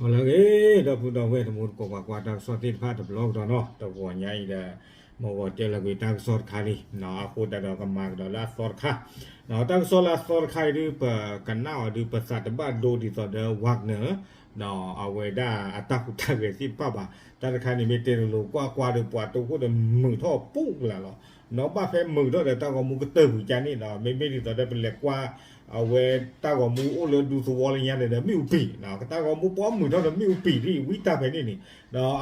အိၣ်လၢအဂ့ၤ ဒီပုၢ်ဒီဝဲၢ်တံၤသကိး ပှၤကွၢ်တၢ်ကစီၣ်သ့ၣ်တဖၣ်တဘျီကဒီးနီၤ, တဂီၤညါအံၤဒီး မ့ၢ်ဂီၤတဲလၢကွံာ်တၢ်ကစီၣ်တခါလံ, အဃိသတးဒီးကမၤကဒီးလၢအသီတခါ, တၢ်ကစီၣ်လၢအသီတခါအံၤဒုး ပကနၣ်အီၤဒုး ပသးတဘၣ်ဒိဒ်သိးဒီး Wagner အဝဲဒၣ်အတၢ်ဟူးတၢ်ဂဲၤသ့ၣ်တဖၣ်ဘၣ်. တၢ်တခါန့ၣ် မ့ၢ်တဲလိၤလိၤကွၢ်ကွၢ်ဒီး ပှၤတိခိၣ်ဒီးမုာ်ထီၣ်ပူၤကလာ်လီၤ. နီၢ်ဘၣ်ဖဲမုာ်ထီၣ်ဒီး တၢ်ဂီၤမူကတၢၢ်ပူၤကန့ၣ်နီၤ, မ့မ့ၢ်ဒ်သိးဒီးပလဲၤကွၢ် အဝဲတၢ်ဂီၤမူအိၣ်လၢဒူသဝီလၢညါန့ၣ်ဒီး မ့ၣ်အူပံၤ, တၢ်ဂီၤမူပှၤမုာ်ထီၣ်ဒီး မ့ၣ်အူပံၤဒ်အံၤ ဝံတၢ်ဖဲန့ၣ်န့ၣ်,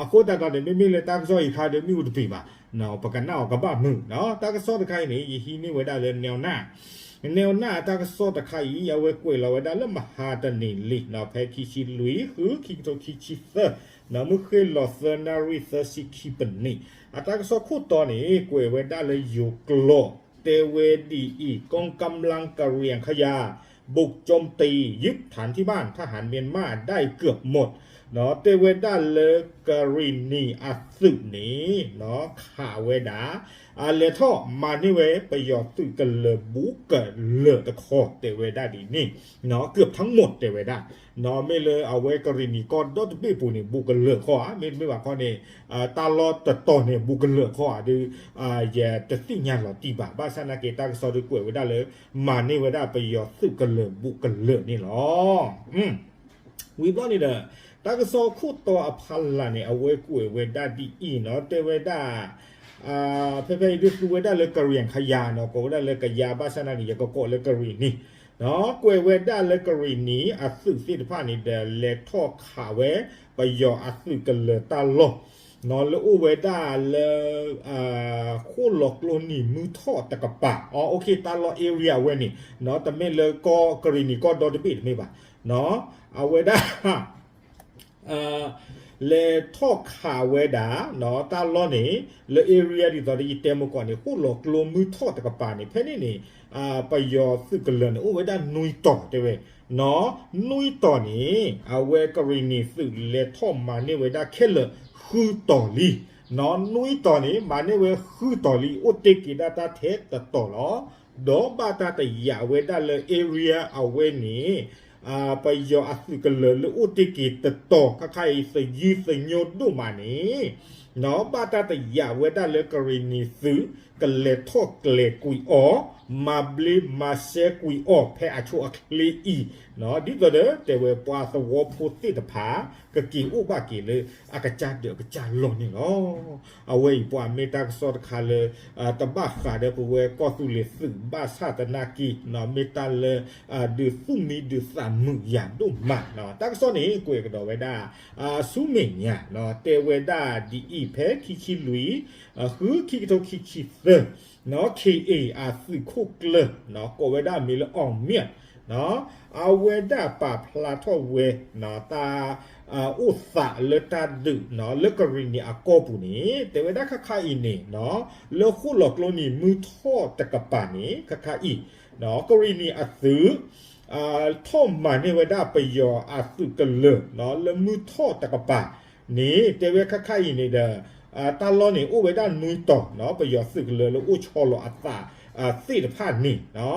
အဃိသတးဒီးန့ၣ် မ့မ့ၢ်လၢတၢ်ကစီၣ်အံၤခါဒီး မ့ၣ်အူတပံၤဘၣ်, ပကနၣ်အီၤကဘၣ်မုာ်နီၤ. တၢ်ကစီၣ်တခါအံၤန့ၣ် ယဟံးန့ၢ်ဝဲဒၣ်လၢ နဲဝ်နၢ် နဲဝ်နၢ်အတၢ်ကစီၣ်တခါအံၤ အဝဲကွဲးလီၤဝဲဒၣ်လၢမဟါတနံၤလံနီၤ, ဖဲခံဆံလွံၢ် ဃု ခံကထိခံဆံသၢ, နီၤ မုၢ်ဃ့ၢ်လီၤသၢနၣ်ရံၣ်သၢဆံခံပနံး, အတၢ်ကစီၣ်ခိၣ်တီန့ၣ် ကွဲးဝဲဒၣ်လၢယိၤကျိာ် တဲဝဲဒ်အံၤ, กองกำลังกะเหรี่ยงขยา บุกโจมตี ยึดฐานที่มั่น ทหารเมียนมาได้เกือบหมด နီၤ တဲဝဲဒၣ်လၢကရံၣ်နံၤအသုးန့ၣ် နီၤ ခးဝဲဒၣ် အလဲၤထီၣ်မၤန့ၢ်ဝဲ ပယီၤသုးကလၢၤဘူးကလၢာ်တခီ တဲဝဲဒၣ်ဒ်န့ၣ်, နီၤ เกือบทั้งหมด တဲဝဲဒၣ်, နီၤ မ့ၢ်လၢအဝဲကရံၣ်နံၤကီၢ်ဒီတဘ့ၣ်ပူၤန့ၣ် ဘူးကလၢာ်ခီဧါ, မ့တမ့ၢ်ဘၣ်ခီန့ၣ် တၢ်လီၢ်တတီၤန့ၣ် ဘူးကလၢာ်ခီဧါဒုး ယတသ့ၣ်ညါလီၤတံၢ်ဘၣ်. ဘၣ်ဆၣ်နာ်က့ တၢ်ကစီၣ်ဒုးကွဲးဝဲဒၣ်လၢ မၤန့ၢ်ဝဲဒၣ်ပယီၤသုးကလၢၤဘူးကလၢာ်န့ၣ်လီၤ. ဝံၤဘျီန့ၣ်ဒီး တၢ်ကစီၣ်ခိၣ်တီအဖီလာ်န့ၣ် အဝဲကွဲးဝဲဒၣ်ဒ်အံၤနီၤ, တဲဝဲဒၣ် ဖဲဖဲအံၤဒုးသူဝဲဒၣ်လၢကရံၣ်နံၤခယၤနီၤ, ကိးဝဲဒၣ်လၢကယၤ ဘၣ်ဆၣ်နာ်က့ ယကကိးလၢကရံၣ်နံၤ, ကွဲးဝဲဒၣ်လၢကရံၣ်နံၤအသုးသ့ၣ်တဖၣ်န့ၣ်ဒီး လဲၤထီၣ်ခးဝဲ ပယီၤအသုးကလၢၤတၢ်လီၢ် နီၤ လၢအိၣ်ဝဲဒၣ်လၢ ဃိၣ်လီၤကျိနံၤမုၢ်ထီၣ်တကပၤ, အ တၢ်လီၢ် area ဝဲန့ၣ် နီၤ တမ့ၢ်လၢကီၢ်ကရံၣ်နံၤကီၢ်ဒီတဘ့ၣ်တမ့ၢ်ဘၣ်, နီၤ အဝဲဒၣ် လဲၤထီၣ်ခးဝဲဒၣ် နီၤ တၢ်လီၢ်န့ၣ် လၢ area ဒ်သိးဒီးယတဲမုၢ်ကီၢ်န့ၣ် ဃိၣ်လီၤကျိမုၢ်ထီၣ်တကပၤန့ၣ် ဖဲန့ၣ်န့ၣ် ပယီၤသုးကလၢၤန့ၣ် အိၣ်ဝဲဒၣ်နွံတီၤတဲဝဲ, နီၤ နွံတီၤန့ၣ် အဝဲကရံၣ်နံၤသုးလဲၤထီၣ်မၤန့ၢ်ဝဲဒၣ်ခဲလၢာ်ဃုတီၤလံ, နီၤ နွံတီၤန့ၣ် မၤန့ၢ်ဝဲဃုတီၤလံ အိၣ်တ့ၢ်က့ၤဒၣ်တၢ်ထဲတတီၤလီၤ. ဒီးဘၣ်တၢ်တယာ်ဝဲဒၣ်လၢ area အဝဲန့ၣ် ပယီၤအသုးကလၢၤလၢအိၣ်တ့ၢ်က့ၤတတီၤ ခါခါအံၤသယုသညိဒိၣ်မးန့ၣ်, နီၤ ဘၣ်တၢ်တယာ်ဝဲဒၣ်လၢကရံၣ်နံၤသုး ကလဲၤထီၣ်ကျဲၤကွံာ်အီၤ, မၤဘျ့မၤစဲကွံာ်အီၤ ဖဲအဆိအချ့အံၤ, နီၤ ဒ်သိးဒီးတဲဝဲပှၤသဝီဖိသ့ၣ်တဖၣ် ကက့ၤအိၣ်ဘၣ်က့ၤလၢအကစၢ်ဒၢးအကစၢ်လီၢ်န့ၣ်လီၤ. အဝဲအံၤပှၤမ့ၢ်တၢ်ကစီၣ်တခါလၢ တဘၣ်ဃးဒီးပဝဲကီၢ်သူလ့ၤသုးဘၣ်ဆၣ်သနာ်က့ နီၤ မ့ၢ်တၢ်လၢ ဒုးသူၣ်မံဒုးသးမုာ်ယၤဒိၣ်မး, နီၤ တၢ်ကစီၣ်န့ၣ် ကွဲးကဒီးဝဲဒၣ် ဆူမဲာ်ညါ နီၤ တဲဝဲဒၣ်ဒ်အံၤ ဖဲခံဆံလွံၢ် ဃု ခံကထိခံဆံသၢ နီၤ ခ့ၣ်အ့ၣ် အသုးခိၣ်ကျၢၢ် နီၤ ကိးဝဲဒၣ်အမံၤလၢ အောင်မြတ် နီၤ အဝဲဒၣ်ပာ်ဖျါထီၣ်ဝဲ နီၤ တၢ် အိၣ်သးလၢတၢ်ဒုး နီၤ လၢကရံၣ်နံၤအကီၢ်ပူၤန့ၣ် တဲဝဲဒၣ်ခါခါအံၤန့ၣ် နီၤ လၢဃိၣ်လီၤကျိနံၤမုၢ်ထီၣ်တကပၤန့ၣ် ခါခါအံၤ နီၤ ကရံၣ်နံၤအသုး ထီၣ်မၤန့ၢ်ဝဲဒၣ်ပယီၤအသုးကလၢၤ နီၤ လၢမုၢ်ထီၣ်တကပၤန့ၣ် တဲဝဲခါခါအံၤန့ၣ်ဒီး တၢ်လီၢ်န့ၣ် အိၣ်ဝဲဒၣ်နွံတီၤ နီၤ ပယီၤသုးကလၢၤလၢအိၣ်ဆီလီၤအသးသ့ၣ်တဖၣ်န့ၣ် နီၤ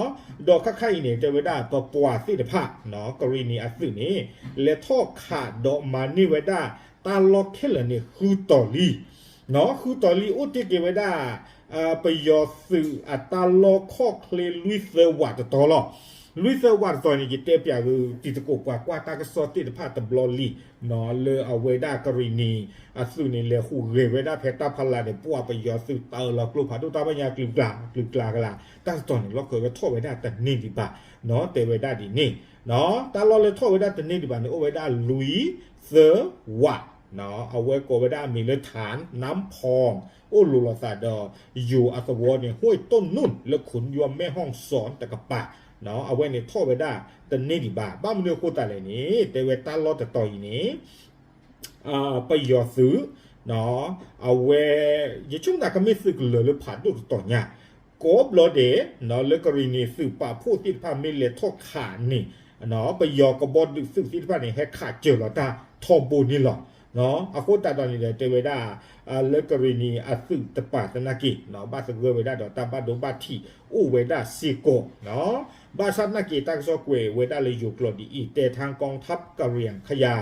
ဒီးခါခါအံၤန့ၣ် တဲဝဲဒၣ်ပပှၤသ့ၣ်တဖၣ် နီၤ ကရံၣ်နံၤအသုးန့ၣ် လဲၤထီၣ်ခးဒီးမၤန့ၢ်ဝဲဒၣ် တၢ်လီၢ်ခဲလၢာ်န့ၣ် ဃုတီၤလံ နီၤ ဃုတီၤလံ အိၣ်တ့ၢ်က့ၤဝဲဒၣ် ပယီၤသုးအတၢ်လီၢ်ခီၣ်ချ့လွံၢ်သၢဝးတတီၤလီၤ. လွံၢ်သၢဝးတတီၤန့ၣ် ယတဲပျးဂ့ၤ တံၤသကိးပှၤကွၢ်တၢ်ကစီၣ်သ့ၣ်တဖၣ်တဘျီလံ နီၤ လၢအဝဲဒၣ်ကရံၣ်နံၤအသုးန့ၣ် လဲၤဟူးဂဲၤဝဲဒၣ်ဖဲတၢ်ဖီလာ်န့ၣ် ပှၤပယီၤသုးတၢ်အၢၣ်လီၤကျိဖးဒိၣ်တၢ်ဘၣ်ညါ ကျူၤကျါ ကျူၤကျါကလာ် တၢ်တတီၤန့ၣ် လီၢ်ခၢၣ်ဝဲထီၣ်ဝဲဒၣ်တန့ၢ်ဒံးဘၣ် နီၤ တဲဝဲဒၣ်ဒ်န့ၣ် နီၤ တၢ်လီၢ်လၢထီၣ်ဝဲဒၣ်တန့ၢ်ဒံးဘၣ်န့ၣ် အိၣ်ဝဲဒၣ်လွံၢ်သၢဝး နီၤ အဝဲကိးဝဲဒၣ်အမံၤလၢ ထၣ်နၢမ်ဖီၣ် အိၣ်လိၤလိာ်သးဒီး ယိၤအသဝီန့ၣ် ဟွဲၣ်တိၣ်နူၣ် လၢခိၣ်ယွၤမဲၢ်ဟီၣ်စီၣ်တကပၤ နီၤ အဝဲန့ၣ်ထီၣ်ဝဲဒၣ်တန့ၢ်ဒံးဘၣ်. ဘၣ်မနုၤအဃိသတးလဲၣ်န့ၣ် တဲဝဲတၢ်လီၢ်တတီၤအံၤန့ၣ် ပယီၤသုး နီၤ အဝဲ ယဆိကမိၣ်သးကမ့ၢ်သုးကလၢၤလၢဖးဒိၣ်တတီၤညါ ကိးဘျီဒဲး နီၤ လၢကရံၣ်နံၤသုးပာ်ဖှိၣ်သ့ၣ်တဖၣ်မ့ၢ်လဲၤထီၣ်ခးန့ၣ် နီၤ ပယီၤကဘီဒုးသုးသ့ၣ်တဖၣ်န့ၣ် ဟဲခးစၢၤလီၤတၢ်ထီဘိန့ၣ်လီၤ. နီၤ အဃိသတးဒီးန့ၣ်ဒီး တဲဝဲဒၣ် လၢကရံၣ်နံၤအသုးတပၤသနာ်က့ နီၤ ဘၣ်သဂၢၢ်ဝဲဒၣ်ဒီးတၢ်ဘၣ်ဒိဘၣ်ထံးအိၣ်ဝဲဒၣ်စ့ၢ်ကီး နီၤ ဘၣ်ဆၣ်သနာ်က့ တၢ်ကစီၣ်ကွဲးဝဲဒၣ်လၢယိၤကျိာ်ဒ်အံၤ တဲထၣ် กองทัพกะเหรี่ยงขยา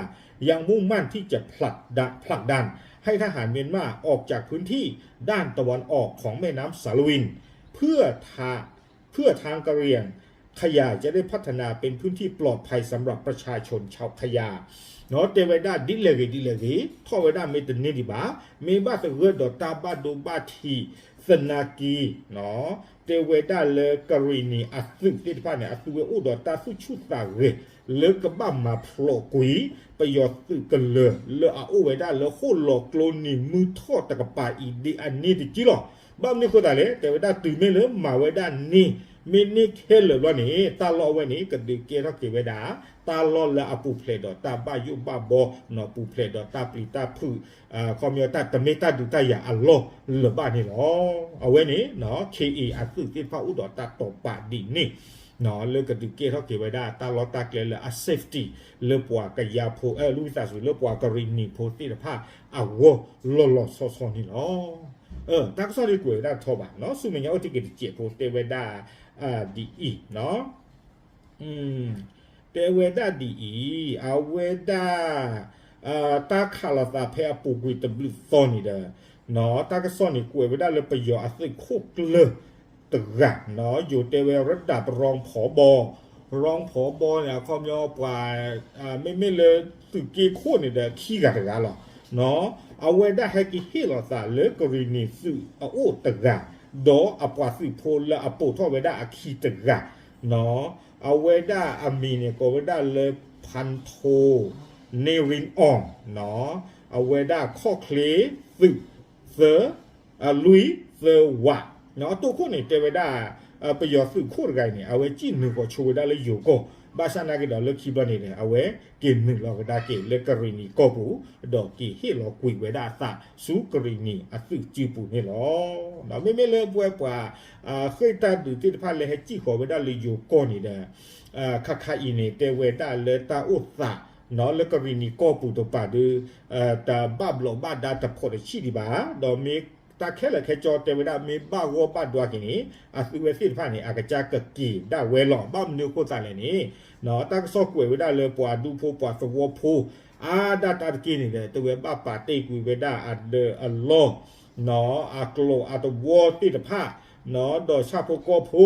ยังมุ่งมั่นที่จะผลักดัน ผลักดันให้ทหารเมียนมาออกจากพื้นที่ด้านตะวันออกของแม่น้ำสาลวิน เพื่อทา เพื่อทางกะเหรี่ยง ขยายจะได้พัฒนาเป็นพื้นที่ปลอดภัยสำหรับประชาชนชาวขยา တဲဝဲဒၣ်ဒ်လဲၣ်ဂ့ၤဒ်လဲၣ်ဂ့ၤ ထီၣ်ဝဲဒၣ်မ့ၢ်တန့ၢ်ဒံးဘၣ် မ့ၢ်ဘၣ်သဂၢၢ်ဒီးတၢ်ဘၣ်ဒိဘၣ်ထံးသနာ်က့ တဲဝဲဒၣ်လၢကရံၣ်နံၤအသုးသ့ၣ်တဖၣ်န့ၣ် အသုဝဲအိၣ်ဒီးတၢ်သူၣ်ဆူၣ်သးဂဲၤ လၢကဘၣ်မၤဖျိးကွံာ် ပယီၤသုးကလၢၤလၢအအိၣ်ဝဲဒၣ်လၢဃိၣ်လီၤကျိနံၤမုၢ်ထီၣ်တကပၤအံၤဒ်အန့ၣ်တက့ၢ်လီၤ. ဘၣ်မနုၤအဃိသတးလဲၣ် တဲဝဲဒၣ်တုၤမ့ၢ်လၢမၤဝဲဒၣ်န့ၢ် မ့ၢ်န့ၢ်ခဲလၢာ်ဘျီန့ၣ် တၢ်လီၢ်အဝဲန့ၣ် ကဒုးကဲထီၣ်က့ၤဝဲဒၣ် တၢ်လီၢ်လၢအပူၤဖျဲးဒီးတၢ်ဘၣ်ယိၣ်ဘၣ်ဘီ ပူၤဖျဲးဒီးတၢ်ပျံၤတၢ်ဖုး ခီပညီတၢ်တမ့ၢ်တၢ်ဒုးတၢ်ယၤအလီၢ်လၢၤဘၣ်န့ၣ်လီၤ. အဝဲန့ၣ် ခ့အ့ၣ်အသုးသ့ၣ်တဖၣ်အိၣ်ဒီးတၢ်တိာ်ပာ်ဒ်န့ၣ် လၢကဒုးကဲထီၣ်က့ၤဝဲဒၣ်တၢ်လီၢ်တၢ်ကျဲလၢအ safety လၢပှၤကယၤဖိ အ လူဝံသးစူၤ လၢပှၤကရံၣ်နံၤဖိသ့ၣ်တဖၣ်အဂီၢ်လီၤလီၤဆီဆီန့ၣ်လီၤ. တၢ်ကစီၣ်ဒ်ကွဲးဝဲဒၣ်ထီဘၣ် ဆူမဲာ်ညါအိၣ်တ့ၢ်က့ၤတစဲးဖိတဲဝဲဒၣ် ဒ်အံၤ တဲဝဲဒၣ်ဒ်အံၤ အဝဲဒၣ် တၢ်ခးလိာ်သးဖဲအပူၤကွံာ်တဘျုးသီန့ၣ်ဒီး တၢ်ကစီၣ်န့ၣ်ကွဲးဝဲဒၣ်လၢပယီၤအသုးခိၣ်ကျၢၢ်တဂၤ ယိၤတဲဝဲရဒၣ်ပရီဖီဘီ ရီဖီဘီန့ၣ် အခီပညီပှၤ မ့မ့ၢ်လၢသုးက့ခိၣ်န့ၣ်ဒီးခံဂၤတဂၤလီၤ. အဝဲဒၣ်ဟဲက့ၤဟ့ၣ်လီၤသးလၢကရံၣ်နံၤသုးအအိၣ်တဂၤ ဒီးအပှၤသုးဖိလၢအပိာ်ထီၣ်ဝဲဒၣ်အခံတဂၤ အဝဲဒၣ်အမံၤန့ၣ် ကိးဝဲဒၣ်လၢ ဖၣ်ထိ န့ရံအီၣ် အဝဲဒၣ်ခီၣ်ချ့သုး သၢ လွံၢ် သၢ ဝး အတိၢ်ခိၣ်န့ၣ် တဲဝဲဒၣ် ပယီၤသုးခိၣ်တဂၤအံၤန့ၣ် အဝဲစံၣ်နုာ်ဃီၤဆိဝဲဒၣ်လၢယိၤကီၢ် ဘၣ်ဆၣ်နာ်က့ဒီးလၢခံဘျီန့ၣ်ဒီး အဝဲက့ၤနုာ်လီၤကဒါက့ၤလၢကရံၣ်နံၤကီၢ်ပူၤ ဒီးက့ၤဟ့ၣ်လီၤကွံာ်ဝဲဒၣ်အသးဆူကရံၣ်နံၤအသုးစုပူၤန့ၣ်လီၤ. မ့မ့ၢ်လၢပဝဲပှၤ ဃ့ၢ်တၢ်ဒုးသ့ၣ်တဖၣ်လၢဟဲစံၣ်ဃီၤဝဲဒၣ်လၢယိၤကီၢ်န့ၣ်ဒီး ခါခါအံၤန့ၣ် တဲဝဲဒၣ်လၢတၢ်အိၣ်သး လၢကရံၣ်နံၤကီၢ်ပူၤတပၤဒီး တဘၣ်ဘျီးဘၣ်ဒါတဖိးတဆံးဒံးဘၣ် ဒီးမ့ၢ်တၢ်ခဲလၢာ်ခဲဆ့တဲဝဲဒၣ်မ့ၢ်ဘၣ်ဂီၢ်ဘၣ်ဒွါက့ၤန့ၣ် အသုဝဲသ့ၣ်တဖၣ်န့ၣ် အကစၢ်ကက့ၤဒၣ်ဝဲလီၤ. ဘၣ်မနုၤအဃိသတးလဲၣ်န့ၣ် တၢ်ကစီၣ်ကွဲးဝဲဒၣ်လၢပှၤဒူဖိပှၤသဝီဖိ အါဒၣ်တၢ်တက့ၢ်န့ၣ်ဒီး တဝဲဘၣ်ပာ်တ့ၢ်ကွံာ်ဝဲဒၣ်အဒၢးအလီၢ် အကျိၤအတဝီသ့ၣ်တဖၣ် ဒီးဆၣ်ဖိကီၢ်ဖိ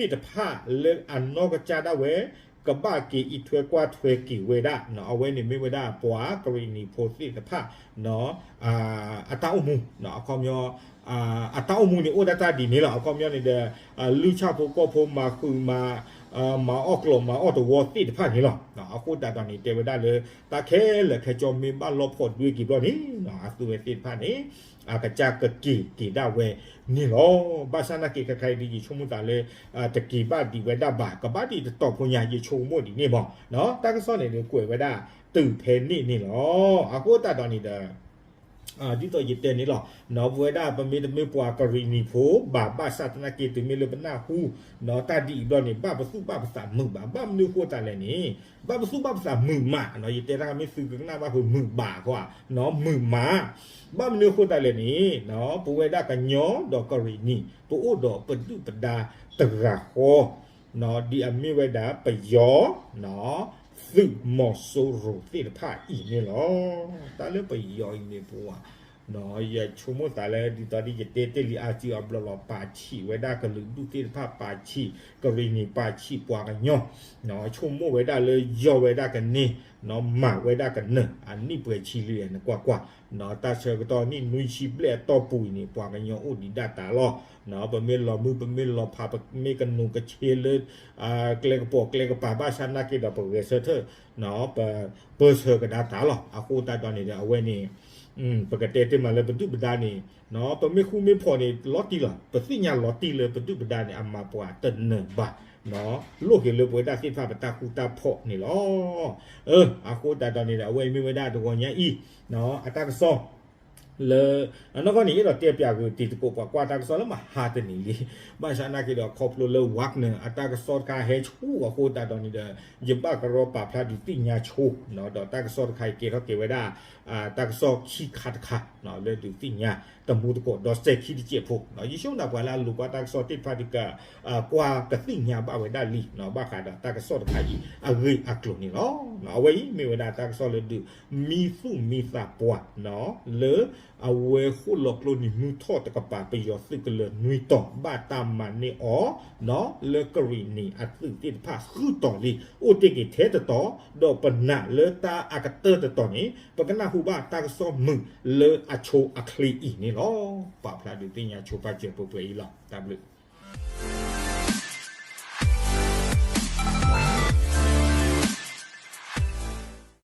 သ့ၣ်တဖၣ်လၢအနီၢ်ကစၢ်ဒၣ်ဝဲ ကဘၣ်က့ၤအံးထွဲကွၢ်ထွဲက့ၤဝဲဒၣ် အဝဲန့ၣ်မ့ၢ်ဝဲဒၣ်ပှၤကရံၣ်နံၤဖိသ့ၣ်တဖၣ် အတၢ်အိၣ်မူ အခီပညီ အတၢ်အိၣ်မူန့ၣ်အိၣ်ဒၣ်တၢ်ဒ်န့ၣ်လီၤ. အခီပညီန့ၣ်ဒီး လုၢ်ဆၣ်ဖိကီၢ်ဖိမၤဃုာ်မၤ မၤအီၣ်ကျိၤမၤအီၣ်တဝီသ့ၣ်တဖၣ်န့ၣ်လီၤ. အဃိသတးဒီးန့ၣ် တဲဝဲဒၣ်လၢ တၢ်ခဲလၢာ်ခဲဆ့မ့ၢ်ဘၣ်လီၤဖီၣ်ဒွဲက့ၤဘျီန့ၣ် အသုဝဲသ့ၣ်တဖၣ်န့ၣ် အကစၢ်ကက့ၤက့ၤဒၣ်ဝဲန့ၣ်လီၤ. ဘၣ်ဆၣ်နာ်က့ခဲခါအံၤဒ်ယဆိကမိၣ်သးလၢ တက့ၤဘၣ်ဒံးဝဲဒၣ်ဘၣ် ကဘၣ်ဒံးတတီၤဖိညါ ယဆိကမိၣ်ဒ်န့ၣ်မး တၢ်ကစီၣ်န့ၣ်ဒီးကွဲးဝဲဒၣ်တုၤဖဲန့ၣ်န့ၣ်လီၤ. အဃိသတးဒီးန့ၣ်ဒီး ဒ်သိးယတဲန့ၣ်လီၤ ပဝဲဒၣ်ပမ့တမ့ၢ်ပှၤကရံၣ်နံၤဖိဘၣ် ဘၣ်ဆၣ်သနာ်က့တုၤမ့ၢ်လၢပနၢ်ဟူ တၢ်ဒ်အံၤဘျီန့ၣ် ဘၣ်ပသူၣ်ဘၣ်ပသးမုာ်ဘၣ် ဘၣ်မနုၤအဃိသတးလဲၣ်န့ၣ် ဘၣ်ပသူၣ်ဘၣ်ပသးမုာ်မး ယတဲတၢ်မ့ၢ်သုကကနၣ်ဘၣ်ဖုးမုာ်ဘၣ်ဃီ မုာ်မး ဘၣ်မနုၤအဃိသတးလဲၣ်န့ၣ် ပဝဲဒၣ်ကညီဒီးကရံၣ်နံၤ ပအိၣ်ဒီးပဒုၣ်ပဒါတဂၤဃီ ဒ်အမ့ၢ်ဝဲဒၣ်ပယီၤ သုးမီၤစိရိၤသ့ၣ်တဖၣ်အံၤန့ၣ်လီၤ. တၢ်လၢပယီၤအံၤန့ၣ်ပဝဲ ယဆိကမိၣ်သးလၢဒ်သိးဒ်ယတဲတ့ၢ်လံအါစုအဘျီလီၤ ပာ်ဆံးဝဲဒၣ်ကလုာ်ဒူၣ်သ့ၣ်တဖၣ် ပာ်ဆံးကရံၣ်နံၤ ပာ်ဆံးပှၤကညီ ဆိကမိၣ်ဝဲဒၣ်လၢယီၢ်ဝဲဒၣ်ကန့ၢ် မၤဝဲဒၣ်ကနၢၤ အနံၣ်ပှဲၤဆံလံနကွၢ်ကွၢ် တၢ်ဆၢကတီၢ်နံၣ်နွံဆံဘျဲၣ်အတီၢ်ပူၤအံၤန့ၣ် ပှၤကညီအိၣ်ဒံးဒၣ်တၢ်လီၤ. ပမ့ၢ်လီၤမုၢ် ပမ့ၢ်လီၤဖး ပမ့ၢ်ကနူးကဆ့လၢ ကျဲကပိာ်ကျဲကပၤ ဘၣ်ဆၣ်နာ်က့ဒီးပဂဲၤဆၢထၢၣ် ပပၢၢ်ဆၢကဒါတၢ်လီၤ. အဃိသတးဒီးန့ၣ်ဒီး အဝဲန့ၣ် ပကတဲတ့ၢ်မးလၢပဒုၣ်ပဒါန့ၣ် ပမ့ၢ်ဃူမ့ၢ်ဖိးန့ၣ် လီၤတံၢ်လီၤ. ပသ့ၣ်ညါလီၤတံၢ်လၢပဒုၣ်ပဒါန့ၣ် အမၤပှၤတနၢၤဘၣ် လိၣ်က့ၤလၢပဝဲဒၣ်သ့ၣ်တဖၣ်ပတၢ်ဃူတၢ်ဖိးန့ၣ်လီၤ. အဃိသတးဒီးန့ၣ်ဒီး အဝဲအံၤမ့ၢ်ဝဲဒၣ်တဂီၤညါအံၤ အတၢ်ကစီၣ် လၢအနီၢ်ကီၢ်န့ၣ် အဲၣ်ဒိးတဲပၠးဂုာ်တံၤသကိးပှၤကွၢ်တၢ်ကစီၣ်လၢမဟါတနံၤလံ, ဘၣ်ဆၣ်နာ်က့ဒီး ခီဖျိလၢ Wagner အတၢ်ကစီၣ်တခါဟဲဆူအဃိသတးဒီးန့ၣ်ဒီး ယဘၣ်ကရီပာ်ဖျါဒုးသ့ၣ်ညါဆိ, ဒီးတၢ်ကစီၣ်တခါအံၤကဲထီၣ်က့ၤဝဲဒၣ် တၢ်ကစီၣ်ခံခါတခါ လၢဒုးသ့ၣ်ညါတမူသကိးဒီးစဲၤခံတစဲးဖိ, ယဆိကမိၣ်ပှၤလၢအလိၤကွၢ်တၢ်ကစီၣ်သ့ၣ်တဖၣ်ဒီး ကွၢ်ကသ့ၣ်ညါဘၣ်ဝဲဒၣ်လံ ဘၣ်ဃးဒီးတၢ်ကစီၣ်တခါအံၤအဂ့ၢ်အကျိၤန့ၣ်လီၤ. အဝဲအံၤမ့ၢ်ဝဲဒၣ်တၢ်ကစီၣ်လၢဒုး မံသူၣ်မံသးပှၤ လၢအဝဲဃိၣ်လီၤကျိနံၤမုၢ်ထီၣ်တကပၤ ပယီၤသုးကလၢၤနွံတီၤ ဘၣ်တၢ်မၤန့ၢ်အီၤ လၢကရံၣ်နံၣ်အသုးသ့ၣ်တဖၣ်ဃုတီၤလံ အိၣ်တ့ၢ်က့ၤထဲတတီၤ ဒီးပနာ်လၢတၢ်အကတၢၢ်တတီၤန့ၣ် ပကနၢ်ဟူဘၣ်တၢ်ကစီၣ်မုာ်လၢအဆိအချ့အံၤန့ၣ်လီၤ. ပာ်ဖျါဒုးသ့ၣ်ညါဆိပာ်စၢၤပှဲၤပှဲၤအံၤလီၤ. တၢ်ဘျုး